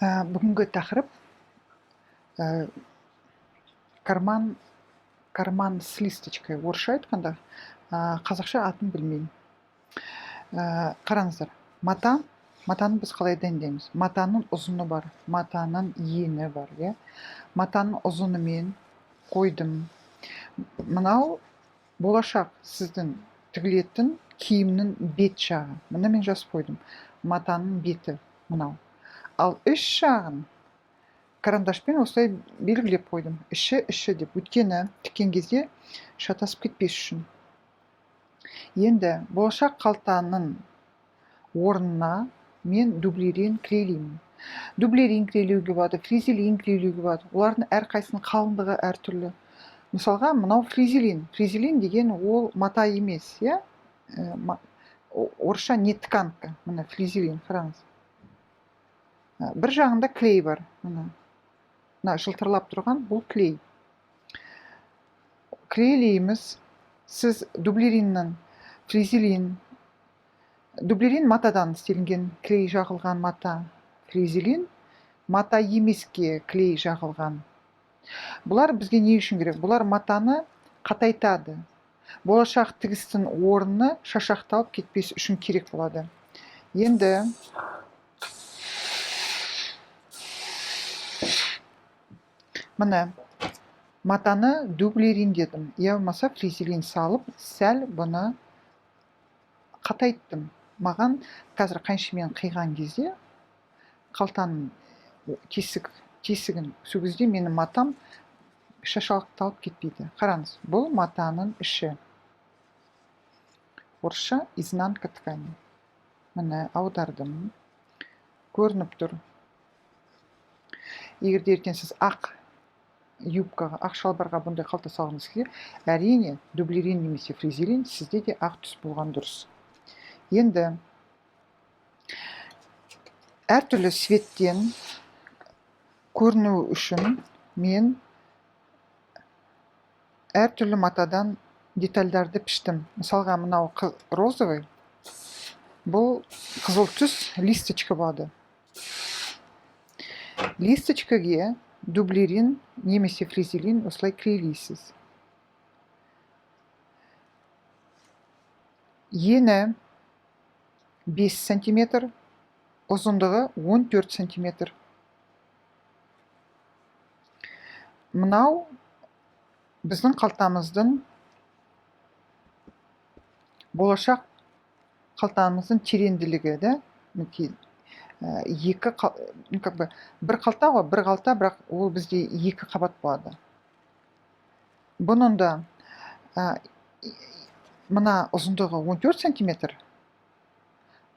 Бүгінгі тақырып карман, карман с листочкой орысша айтқанда, қазақша атын білмеймін. Қараңыздар, мата, матаны біз қалай дайындаймыз? Матаның ұзыны бар, матаның ені бар, иә? Матаның ұзынымен қойдым. Мынау болашақ сіздің тігілетін киімнің бет жағы. Мына мен жазып қойдым. Матаның беті мынау. Ал іш жағын карандашпен осылай белгілеп қойдым. Іші, іші деп. Өйткені тіккен кезде шатасып кетпес үшін. Енді болашақ қалтаның орнына мен дублерин клейлеймін. Дублерин клейлеуге болады, флизелин клейлеуге болады. Олардың әрқайсысының қалыңдығы әртүрлі. Мысалға, мынау флизелин. Флизелин деген ол мата емес, иә? Орысша не тканка. Міне флизелин, қараңыз. Бір жағында клей бар. Міне. Мына жылтырлап тұрған бұл клей. Клейлейміз. Сіз дублериннің флизелин, дублерин матадан істелінген, клей жағылған мата. Флизелин мата емеске клей жағылған. Бұлар бізге не үшін керек? Бұлар матаны қатайтады. Болашақ тігістің орны шашақталып кетпес үшін керек болады. Енді міне матаны дублерин дедім. Я болмаса флизелин салып, сәл бұны қатайттым. Маған қазір қаншымен қиған кезде қалтаның тесігін сол кезде менің матам шашалақталып кетпейді. Қараңыз, бұл матаның іші. Орысша изнанка ткани. Міне аудардым. Көрініп тұр. Егер де ертең сіз ақ юбкаға, ақ шалбарға бұндай қалта салғыңыз келсе, әрине дублерин немесе флизелин сізде де ақ түс болған дұрыс. Енді әртүрлі светтен көріну үшін мен әртүрлі матадан детальдарды піштім. Мысалға, мынау розовый, бұл қызыл түс листочка болады. Листочкаге дублерин немесе флизелин осылай клейлейсіз. Ені 5 сантиметр, ұзындығы 14 сантиметр. Мынау біздің қалтамыздың, болашақ қалтамыздың тереңділігі, да? Мінекей, екі ну, как бы бір қалта ғой, бір қалта, бірақ ол бізде екі қабат болады. Бұның да, мына ұзындығы 14 сантиметр,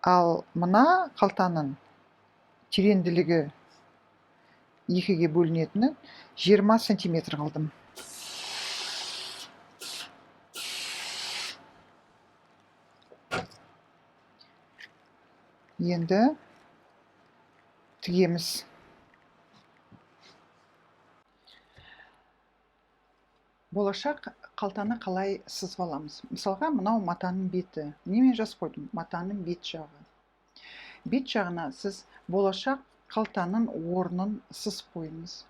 ал мына қалтаның тереңділігі екіге бөлінетіні 20 сантиметр қалдым. Енді тігеміз. Болашақ қалтаны қалай сызып аламыз? Мысалға, мынау матаның беті. Немен жазып қойдым? Матаның бет жағы. Бет жағына сіз болашақ қалтаның орнын сызып қойыңыз.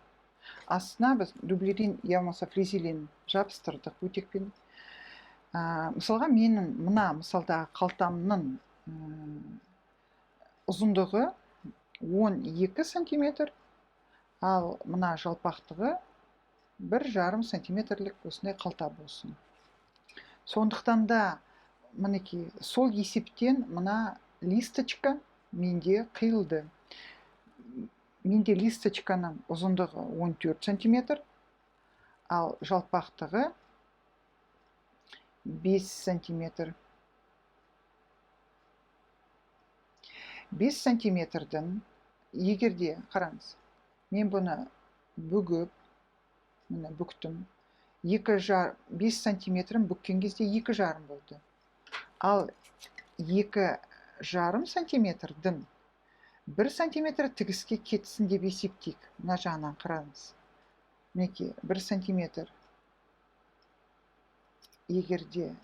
Астына біз дублерин я болмаса флизелин жабыстырдық өтекпен. Мысалға, менің мына мысалдағы қалтамның ұзындығы 12 сантиметр, ал мына жалпақтығы бір жарым сантиметрлік осындай қалта болсын. Сондықтан да мінекей сол есептен мына листочка менде қиылды. Менде листочканың ұзындығы 14 сантиметр, ал жалпақтығы 5 сантиметр. 5 сантиметрдің, егер де, қараңыз, мен бұны бүгіп, міне бүктім, 5 сантиметрім бүккен кезде екі жарым болды. Ал екі жарым сантиметрдің 1 сантиметр тігіске кетсін деп есептейік. Мына жағынан қараңыз. Мінекей, 1 сантиметр егер де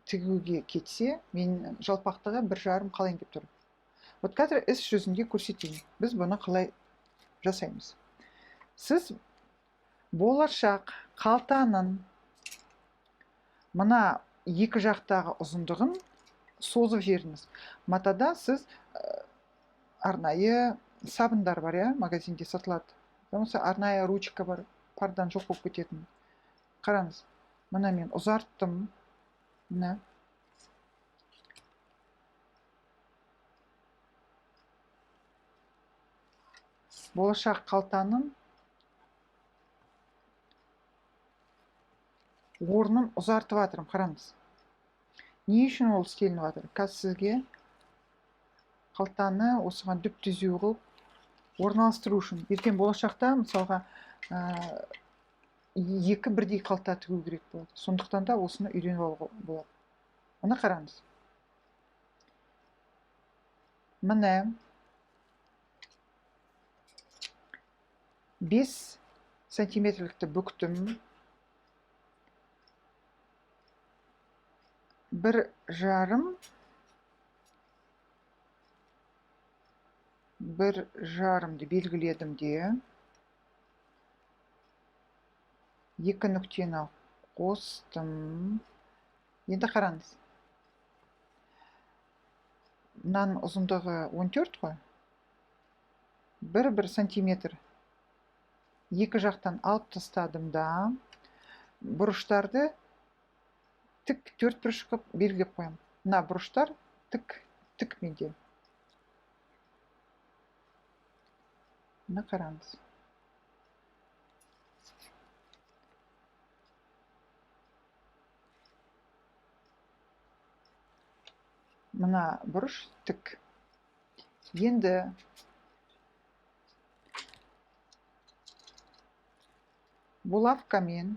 тігуге кетсе, мен жалпақтығы бір жарым қалайын деп тұр. Вот қазір іс жүзінде көрсетейін. Біз бұны қалай жасаймыз. Сіз болашақ қалтаның мына екі жақтағы ұзындығын созып жіберіңіз. Матада сіз арнайы сабындар бар, иә, магазинде сатылады. Болмаса арнайы ручка бар, пардан жоқ болып кететін. Қараңыз, мына мен ұзарттым. Мына. Болашақ қалтаның орнын ұзартып жатырмын, қараңыз. Не үшін ол істелініп жатыр? Қазір сізге қалтаны осыған түп-түзу қылып орналастыру үшін. Ертең болашақта, мысалға, екі бірдей қалта тігу керек болады. Сондықтан да осыны үйреніп алуға болады. Мына қараңыз. Міне 5 сантиметрлікті бүктім. 1,5, 1,5-ды белгіледім де, 2 нүктені қостым. Енді қараңыз. Мынаның ұзындығы 14 қой. 1 сантиметр. Екі жақтан алып тастадым да, бұрыштарды тік төрт бұрыш қылып белгілеп қоямын. Мына бұрыштар тік менде. Мына қараңыз. Мына бұрыш тік. Енді булавкамен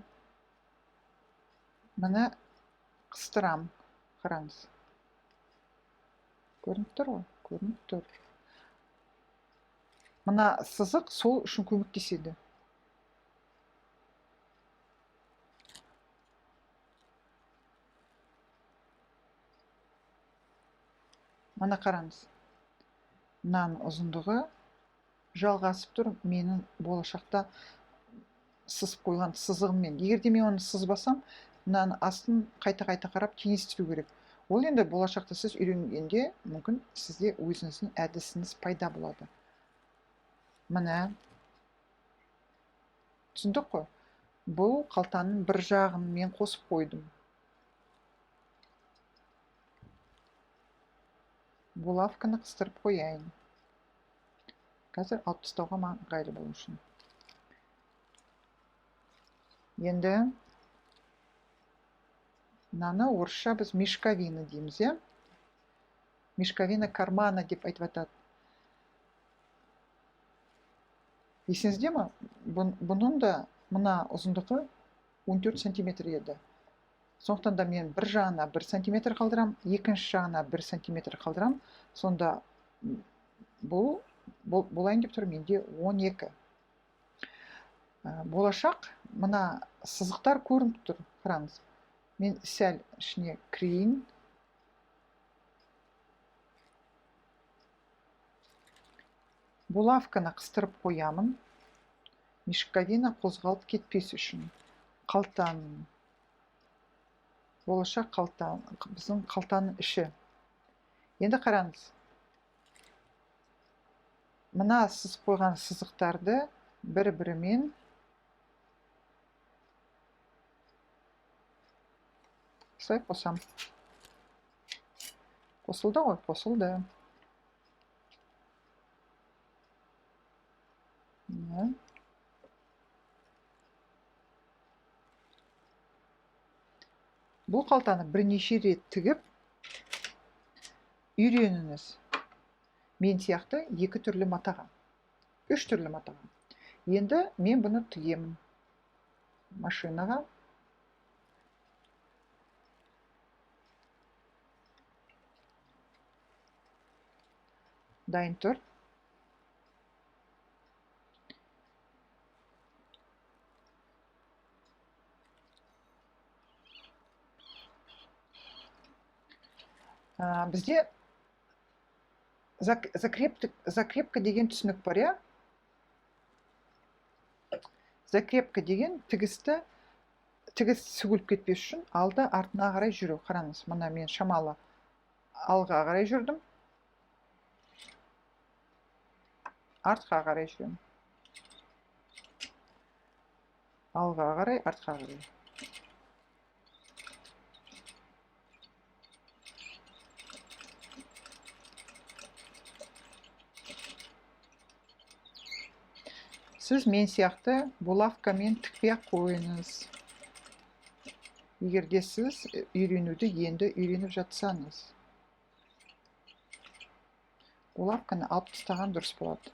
мына қыстырам, қараңыз. Көрініп тұр ғой? Көрініп тұр. Мына сызық сол үшін көмектеседі. Мына қараңыз. Мынаның ұзындығы жалғасып тұр менің болашақта сызып қойған сызығыммен. Егер де мен оны сызбасам, мынаның астын қайта-қайта қарап теңестіру керек. Ол енді болашақта сіз үйренгенде мүмкін сізде өзіңіздің әдісіңіз пайда болады. Міне, түсіндік қой? Бұл қалтаның бір жағын мен қосып қойдым. Булавканы қыстырып қояйын. Қазір алып тастауға маған ыңғайлы болу үшін. Енді мынаны орысша біз мешковина дейміз, иә? Мешковина кармана деп айтып атады. Есіңізде ме? Бұның да мына ұзындығы 14 сантиметр еді. Сондықтан да мен бір жағына 1 сантиметр қалдырам, екінші жағына 1 сантиметр қалдырам. Сонда бұл болайын деп тұр менде 12. Болашақ мына сызықтар көрініп тұр, қараңыз. Мен сәл ішіне кірейін. Булавканы қыстырып қоямын. Мешковина қозғалып кетпес үшін. Қалтаның, болашақ қалта, біздің қалтаның іші. Енді қараңыз. Мына сызып қойған сызықтарды бір-бірімен осылай қосам. Қосылды ғой, қосылды. Бұл қалтаны бірнеше рет тігіп үйреніңіз. Мен сияқты екі түрлі матаға, үш түрлі матаға. Енді мен бұны тігемін машинаға. Дайын тұр. Бізде закрепка деген түсінік бар, иә? Закрепка деген тігіс сөгіліп кетпес үшін алды артына қарай жүру. Қараңыз, мына мен шамалы алға қарай жүрдім, артқа қарай жүремін. Алға қарай, артқа қарай. Сіз мен сияқты булавкамен тікпей-ақ қойыңыз. Егер де сіз үйренуді енді үйреніп жатсаңыз, булавканы алып тастаған дұрыс болады.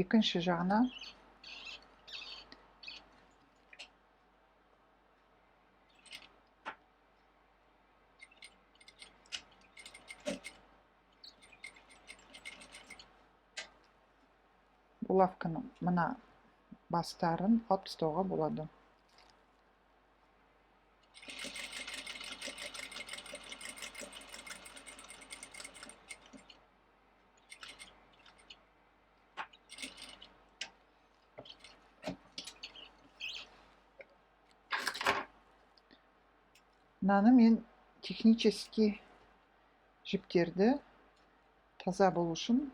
Екінші жағына булавканың мына бастарын алып тастауға болады. Мынаны мен технический жіптерді таза болу үшін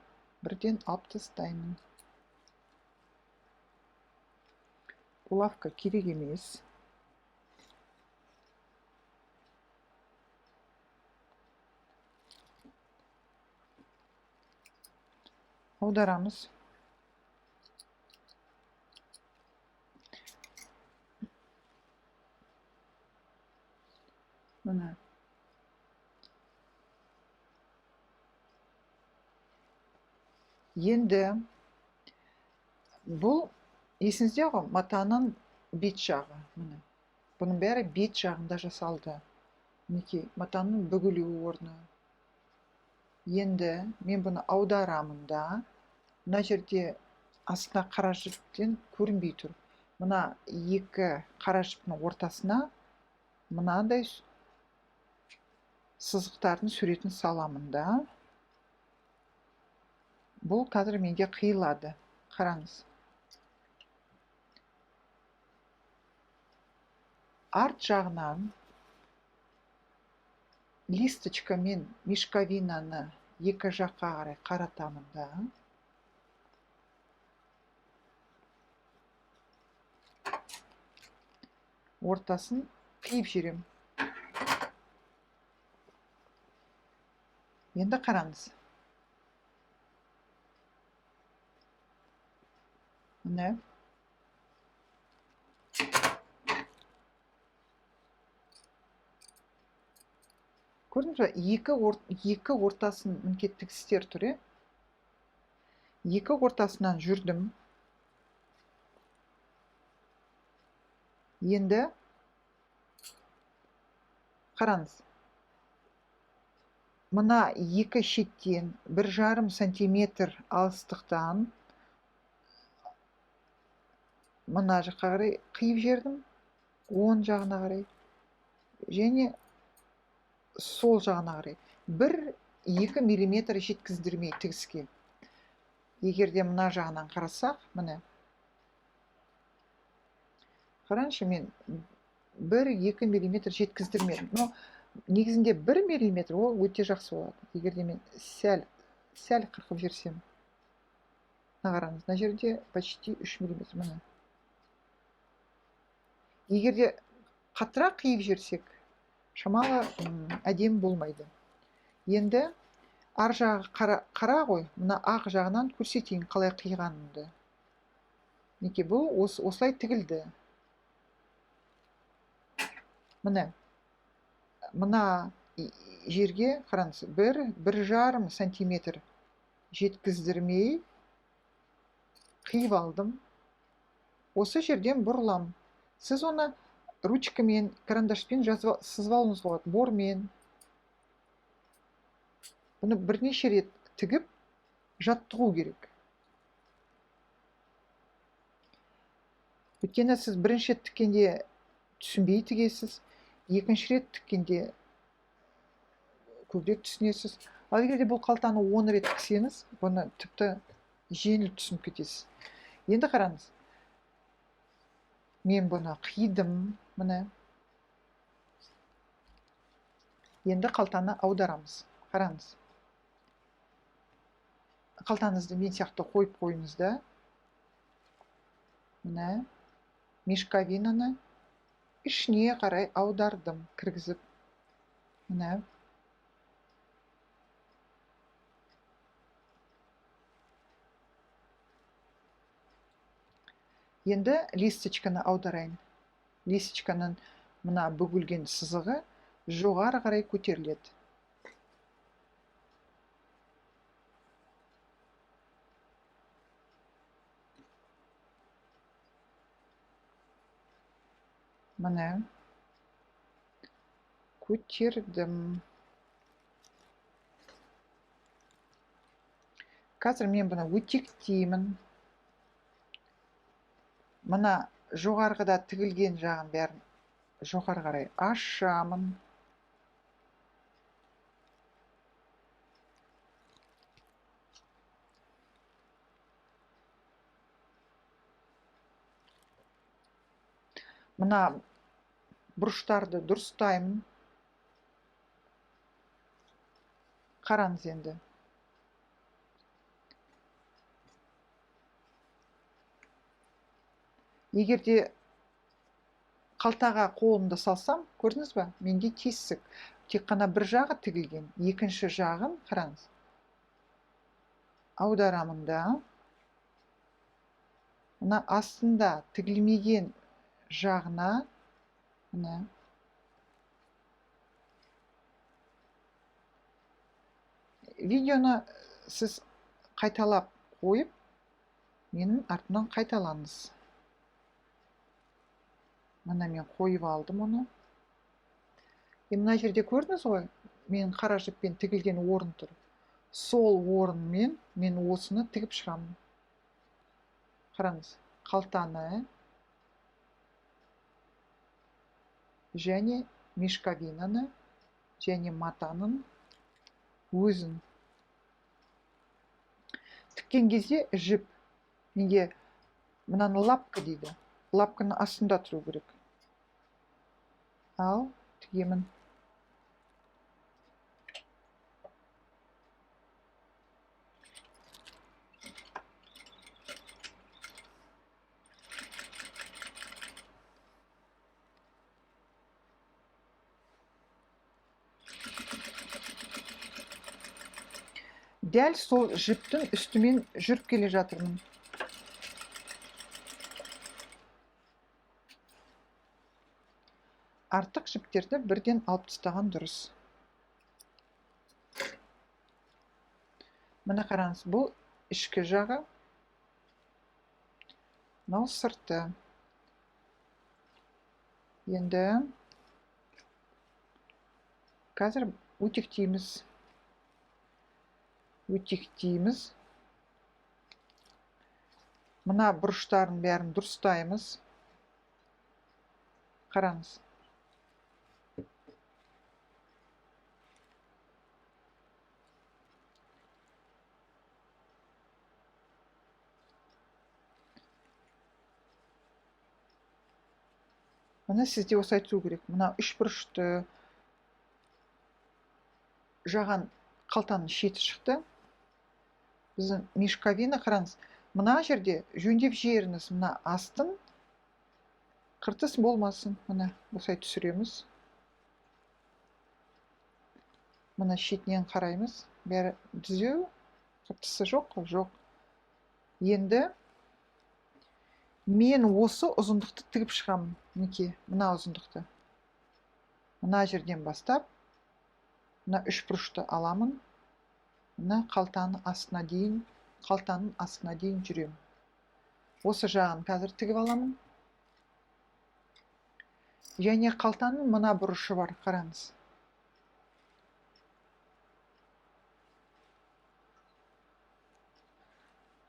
бірден алып тастаймын. Булавка керек емес. Аударамыз. Мына. Енді бұл есіңізде ғой, матаның бет жағы. Міне. Бұның бәрі бет жағында жасалды. Мінекей, матаның бүгілу орны. Енді мен бұны аударамын да, мына жерде астына қара жіптен көрінбей тұр. Мына екі қара жіптің ортасына мынандай сызықтардың суретін саламын да. Бұл қазір менде қиылады. Қараңыз. Арт жағынан листочка мен мешковинаны екі жаққа қарай қаратамын да. Ортасын қиып жіберемін. Енді қараңыз. Міне. Көрдіңіз бе? Екі ортасын мінекей тігістер тұр, е? Екі ортасынан жүрдім. Енді қараңыз. Мына екі шеттен 1,5 сантиметр алыстықтан мына жаққа қарай қиып жібердім, оң жағына қарай және сол жағына қарай 1-2 миллиметр жеткіздірмей тігіске. Егер де мына жағынан қарасақ, міне. Қараңызшы, мен 1-2 миллиметр жеткіздірмедім. Но негізінде 1 миллиметр ол өте жақсы болады. Егер де мен сәл қырқып жіберсем. Мына қараңыз, мына жерде почти 3 миллиметр, міне. Егер де қаттырақ қиып жіберсек, шамалы әдемі болмайды. Енді ар жағы қара ғой, мына ақ жағынан көрсетейін қалай қиғанымды. Мінекей, бұл осылай тігілді. Міне, мына жерге қараңыз, 1-1,5 сантиметр жеткіздірмей қиып алдым. Осы жерден бұрылам. Сіз оны ручкамен, карандашпен сызып алуыңыз болады, бормен. Бұны бірнеше рет тігіп жаттығу керек. Өйткені сіз бірінші рет тіккенде түсінбей тігесіз, екінші рет тіккенде көбірек түсінесіз. Ал егер де бұл қалтаны 10 рет тіксеңіз, бұны тіпті жеңіл түсініп кетесіз. Енді қараңыз. Мен бұны қидым, міне. Енді қалтаны аударамыз. Қараңыз. Қалтаңызды мен сияқты қойып қойыңыз да. Міне, мешковинаны ішіне қарай аудардым, кіргізіп. Міне. Енді листочканы аударайын. Листочканың мына бүгілген сызығы жоғары қарай көтеріледі. Міне, көтердім. Қазір мен бұны өтектеймін. Мына жоғарғыда тігілген жағын бәрін жоғары қарай ашамын. Мына бұрыштарды дұрыстаймын. Қараңыз енді. Егер де қалтаға қолымды салсам, көрдіңіз ба, менде тесік. Тек қана бір жағы тігілген, екінші жағын, қараңыз, аударамын да, мына астында тігілмеген жағына, мына, видеоны сіз қайталап қойып, менің артымнан қайталаңыз. Мына мен қойып алдым оны. Мына жерде көрдіңіз ғой, мен қара жіппен тігілген орын тұр. Сол орынмен мен осыны тігіп шығамын. Қараңыз, қалтаны және мешковинаны және матаның өзін. Тіккен кезде жіп, менде мынаны лапка дейді. Лапканың астында тұру керек. Ал, тігемін. Дәл сол жіптің үстімен жүріп келе жатырмын. Артық жіптерді бірден алып тастаған дұрыс. Мына қараңыз, бұл ішкі жағы, мынау сырты. Енді қазір өтектейміз. Өтектейміз. Мына бұрыштарын бәрін дұрыстаймыз. Қараңыз. Мына сізде осылай түсу керек. Мына үш бұрышты жаған қалтаның шеті шықты. Біздің мешковина, қараңыз, мына жерде жөндеп жеріңіз, мына астын қыртыс болмасын. Мына осылай түсіреміз. Мына шетінен қараймыз. Бәрі түзеу, қыртысы жоқ, жоқ. Енді мен осы ұзындықты тігіп шығамын. Мінекей, мына ұзындықты. Мына жерден бастап, мына үш бұрышты аламын. Мына қалтаның астына дейін, қалтаның астына дейін жүремін. Осы жағын қазір тігіп аламын. Және қалтаның мына бұрышы бар, қараңыз.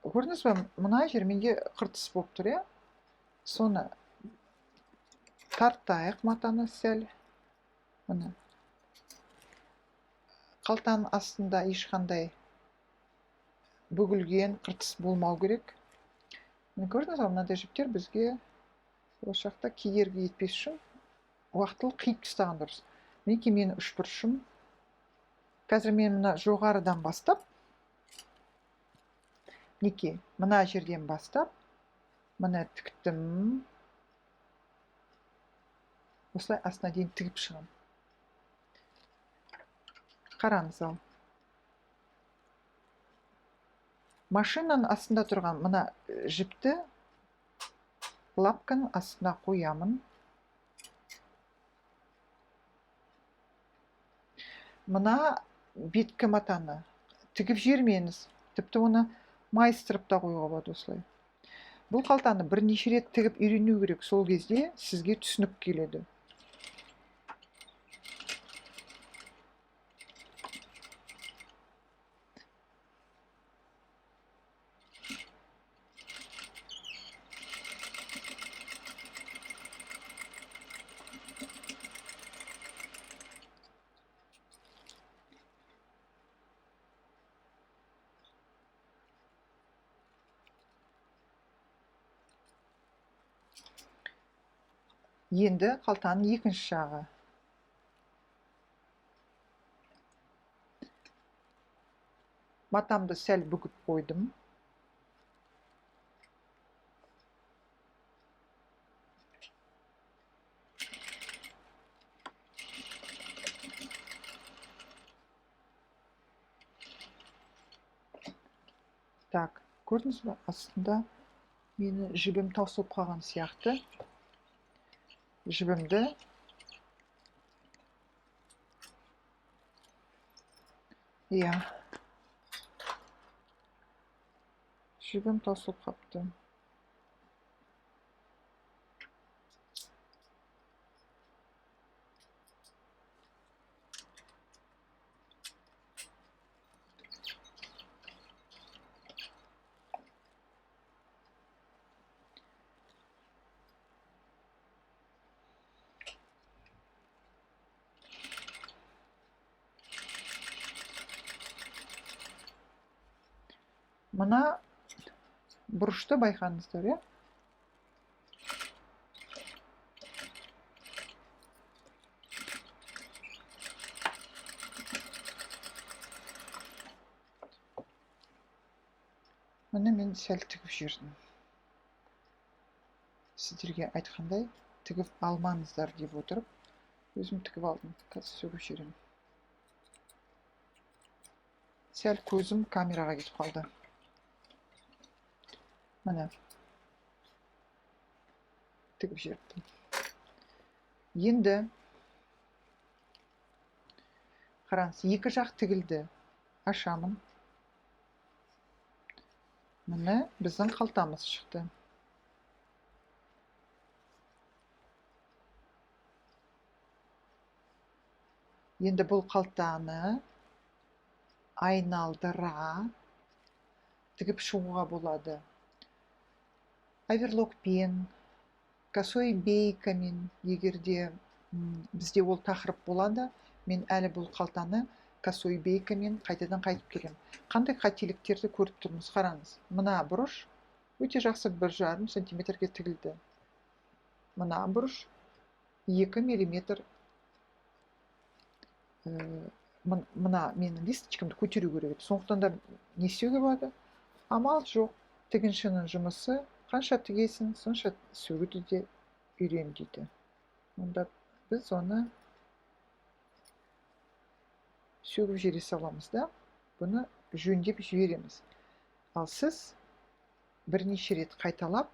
Көрдіңіз бе, мына жер менде қыртыс болып тұр, иә? Соны тартайық матаны сәл. Міне. Қалтаның астында ешқандай бүгілген қыртыс болмау керек. Міне көрдіңіз ба, мынандай жіптер бізге болашақта кедергі етпес үшін уақытылы қиып тастаған дұрыс. Мінекей менің үшбұрышым. Қазір мен мына жоғарыдан бастап, мінекей мына жерден бастап, мына тіктім. Осылай астына дейін тігіп шығамын. Қараңыз ал. Машинаның астында тұрған мына жіпті лапканың астына қоямын. Мына беткі матаны тігіп жібермеңіз. Тіпті оны майыстырып та қоюға болады осылай. Бұл қалтаны бірнеше рет тігіп үйрену керек. Сол кезде сізге түсінік келеді. Енді қалтаның екінші жағы. Матамды сәл бүгіп қойдым. Так, көрдіңіз бе, астында мені жібім таусылып қалған сияқты. Жібімді иә, жібім таусылып қапты. Мына бұрышты байқаңыздар, иә? Міне мен сәл тігіп жібердім. Сіздерге айтқандай, тігіп алмаңыздар деп отырып, өзім тігіп алдым. Қазір сөгіп жіберемін. Сәл көзім камераға кетіп қалды. Міне тігіп жібердім. Енді қараңыз, екі жақ тігілді. Ашамын. Міне біздің қалтамыз шықты. Енді бұл қалтаны айналдыра тігіп шығуға болады. Оверлокпен, косой бейкамен, егер де бізде ол тақырып болады, мен әлі бұл қалтаны косой бейкамен қайтадан қайтып келемін. Қандай қателіктерді көріп тұрмыз, қараңыз. Мына бұрыш өте жақсы 1,5 сантиметрге тігілді. Мына бұрыш 2 миллиметр. Мына менің листочкамды көтеру керек еді. Сондықтан да не істеуге болады? Амал жоқ. Тігіншінің жұмысы қанша тігесің, сонша сөгуді де үйрен дейді. Онда біз оны сөгіп жібере саламыз да, бұны жөндеп жібереміз. Ал сіз бірнеше рет қайталап,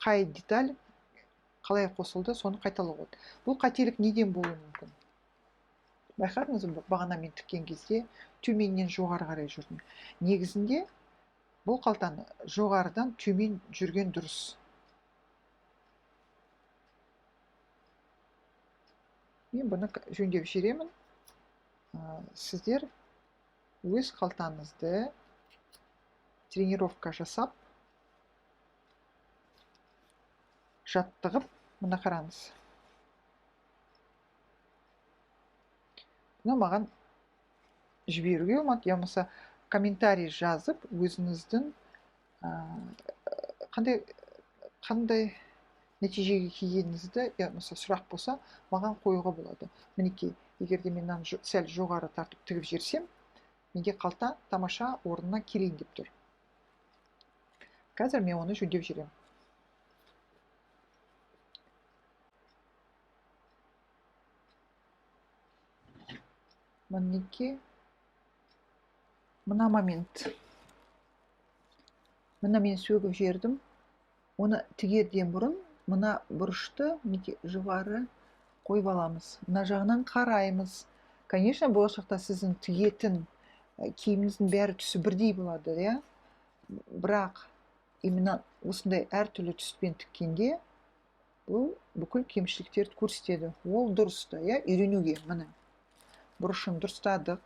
қай деталь қалай қосылды, соны қайталауға болады. Бұл қателік неден болуы мүмкін? Байқадыңыз ба, бағана мен тіккен кезде төменнен жоғары қарай жүрдім. Негізінде бұл қалтаны жоғарыдан төмен жүрген дұрыс. Мен бұны жөндеп жіберемін. Сіздер өз қалтаңызды тренировка жасап, жаттығып, мына қараңыз. Бұны маған жіберуге болмады, я болмаса комментарий жазып, өзіңіздің қандай нәтижеге келгеніңізді, я болмаса сұрақ болса, маған қоюға болады. Мінекей, егер де мен мынаны сәл жоғары тартып тігіп жіберсем, менде қалта тамаша орнына келейін деп тұр. Қазір мен оны жөндеп жіберемін. Мінекей, мына момент. Мына мен сөгіп жібердім. Оны тігерден бұрын мына бұрышты мінекей жоғары қойып аламыз. Мына жағынан қараймыз. Конечно, болашақта сіздің тігетін киіміңіздің бәрі түсі бірдей болады, иә? Бірақ именно осындай әртүрлі түспен тіккенде бұл бүкіл кемшіліктерді көрсетеді. Ол дұрыс та, иә? Үйренуге, міне. Бұрышын дұрыстадық.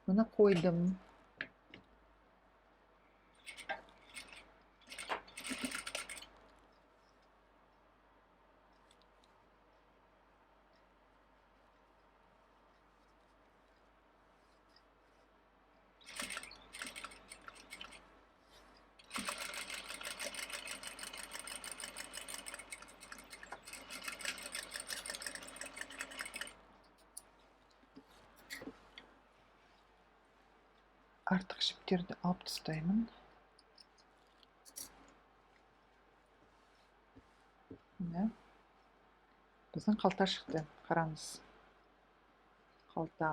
Міне қойдым. Артық жіптерді алып тастаймын. Міне. Біздің қалта шықты. Қараңыз. Қалта.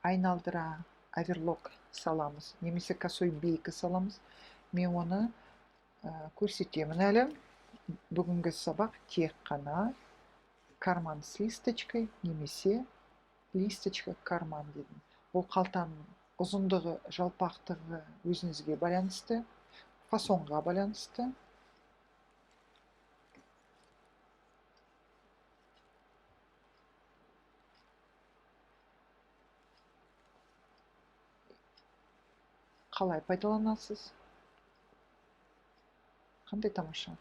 Айналдыра оверлок саламыз, немесе косой бейкі саламыз. Мен оны көрсетемін әлі. Бүгінгі сабақ тек қана карман с листочкой немесе листочка карман дедім. Ол қалтаның ұзындығы, жалпақтығы өзіңізге байланысты, фасонға байланысты. Қалай пайдаланасыз? Қандай тамаша.